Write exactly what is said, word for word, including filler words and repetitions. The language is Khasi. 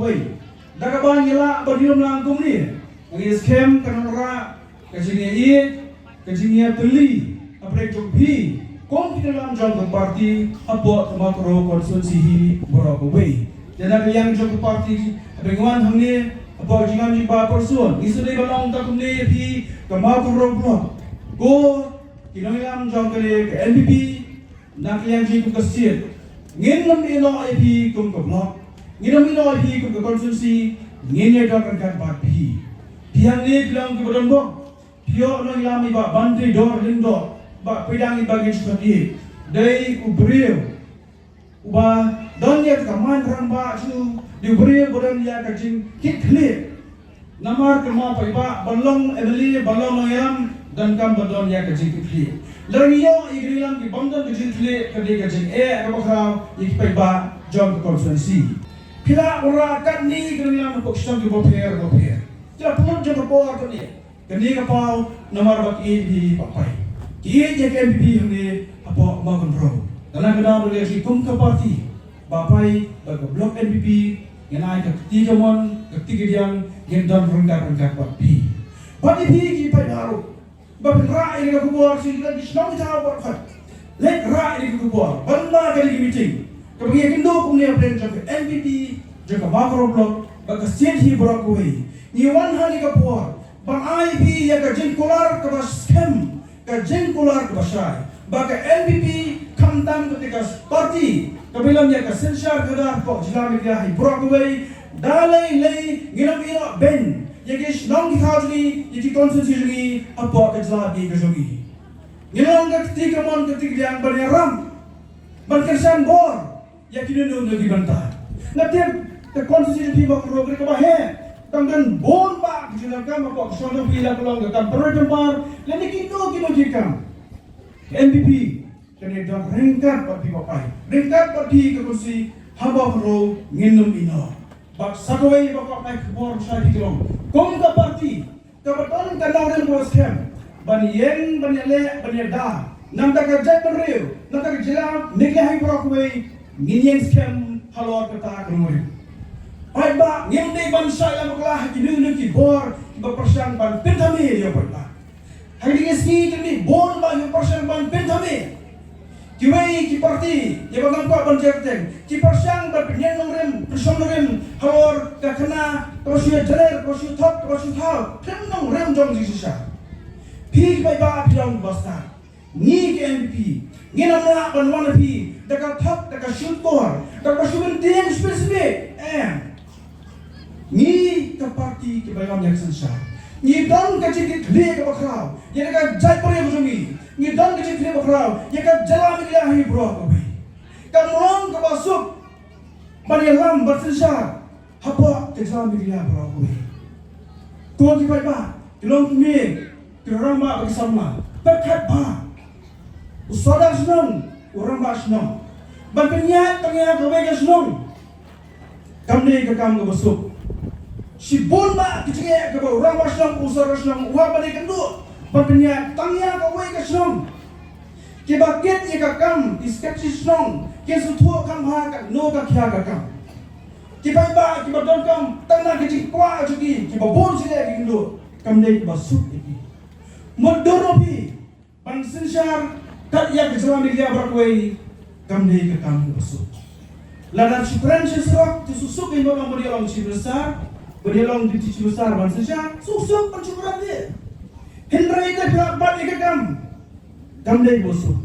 Wei, da kaba ngi lah ban ïalam lang kumne, ngi skhem ka nongrah, ka jingïaieit, ka jingïatylli hapdeng jong phi kum ki nongïalam jong ka party hapoh ka Mawkynrew constituency hi baroh kawei. Te na ka liang jong ka party haba ngi wan hangne hapoh ka jingïalam jong i Bah Prestone, ngi sngewdei ban ong tang kumne ïa phi, ka Mawkynrew Block, ko ki nongïalam jong kane ka N P P, na ka liang jong ka state, ngin nym ïehnoh ïa phi kum ka block, ngin nym ïehnoh ïa phi kum ka constituency, ngin ïadon ryngkat bad phi. Phi hangne phi long kiba don bok, phi ïoh nongïalam i Bah Banteidor Lyngdoh, Bah Pyrshang, i Bah Gin Shuh Khatklieh, dei u briew uba don ïa ka main rangbah jong u, dei u briew ba don ïa ka jingkitkhlieh. Namar kynmaw paidbah, ban long M L A, ban long nongïalam, donkam ban don ïa ka jingkitkhlieh. Lada ngi ïoh ïa ki nongïalam ki bym don ka jingkitkhlieh, ka dei ka jingeh kaba khraw ïa ki paidbah jong ka constituency. Phi lah ban rah katne ki nongïalam hapoh ki shnong kiba pher bapher. Ki la pynlut jong ka por katne. Kane ka paw namar ba ki ïeit ïa phi Bah Pai. Ki ïeit ïa ka N P P hangne hapoh Mawkynrew. Te na ka daw ba ngi kum ka party, Bah Pai, bad ka block N P P, ngin ai ka kti kamon, ka kti kadiang, ngin don ryngkat ryngkat bad phi. Bad ïa phi ki paidbah ruh, ba phin rah ïa ka khubor sha ki shnong ki thaw baroh. Leit rah ïa ka khubor, ban ba ka dei ka meeting kaba ngi ïakynduh kumne hapdeng jong ka N P P, jong ka Mawkynrew Block, bad ka state hi baroh kawei. Ngi wan ha kane ka por ban ai ïa phi ïa ka jingkular kaba skhem, ka jingkular kaba shai, ba ka N P P, khamtam kata ka party kaba ïalam ïa ka synshar khadar hapoh jylla Meghalaya hi baroh kawei, da lei lei ngin ym ïehnoh ban ïa ki shnong ki thaw jong ngi, ïa ki constituency jong ngi hapoh ka jylla ba ka jong ngi. Ngin long ka kti kamon ka kti kadiang ban ïaram, ban kyrshan bor ïa kino kino ki bynta. Nga tip ka constituency jong phi Mawkynrew ka dei kaba heh. Tang don bun bah ki jingdonkam hapoh ka shnong jong phi, la ka long ka kam pynroi pynpar lane kino kino ki kam. N P P kan ïadon ryngkat bad phi Bah Pai, ryngkat bad phi ka constituency ha Mawkynrew, ngin ym ïehnoh. Bad sa kawei ba nga kwah ban ai khubor sha phi ka long, kum ka party kaba don ka nongrim kaba skhem ban ïeng, ban ïaleh, ban ïada na ka bynta ka jaitbynriew, na ka bynta ka jylla Meghalaya hi baroh kawei, ngin ïeng skhem halor kata ka nongrim. Paidbah, ngim dei ban shah ïa bakla ha kino kino ki bor kiba pyrshang ban pynthame ïa u paidbah. Ha kine ki sngi ki dei bun bah kiba pyrshang ban pynthame. Kiwei ki party, ïa ba ngam kwah ban jer kyrteng, ki pyrshang ban pynïeng nongrim, pynshong nongrim halor ka khana kaba shu ïajer, kaba shu thok, kaba shu thaw, khlem nongrim jong jingshisha. Phi ki paidbah phi long kiba stad. Ngi ki N P P ngin ym lah ban wan ha phi da ka thok, da ka shu tor, da kaba shu byntieng shu pynshbit. Em. Ngi ka party kiba ïalam ïa ka synshar, ngi don ka jingkitkhlieh kaba khraw ïa ka jaitbynriew ka jong ngi. Ngi don ka jingkitkhlieh kaba khraw ïa ka jylla Meghalaya hi baroh kawei. Kam long kaba suk ban ïalam ban synshar hapoh ka jylla Meghalaya baroh kawei. Ko ki paidbah, ki longkmie, ki rangbah bad ki samla, pyrkhat bha. U sordar shnong, u rangbah shnong, ban pynïaid tang ïa kawei ka shnong, kam dei ka kam kaba suk. Shibun bah ki jingeh kaba u rangbah shnong, u sordar shnong u hap ban ïakynduh ban pynïaid tang ïa kawei ka shnong. Kiba kit ïa ka kam, ki secretary shnong kin sngewthuh kham bha katno ka khia ka kam. Ki paidbah kiba donkam tang na ka jingkwah jong ki, kiba bun jingeh ki kynduh, kam dei kaba suk ïa ki. Mutdur ruh phi ban synshar kat ïa ka jylla Meghalaya baroh kawei, kam dei ka kam kaba suk. Lada shu kren sha surok, te suk suk, ïa ban ïalong chief minister, ban ïalong deputy chief minister ban synshar, suk suk ban shu kren de. Hynrei te phi lah bat ïa ka kam, kam dei kaba suk.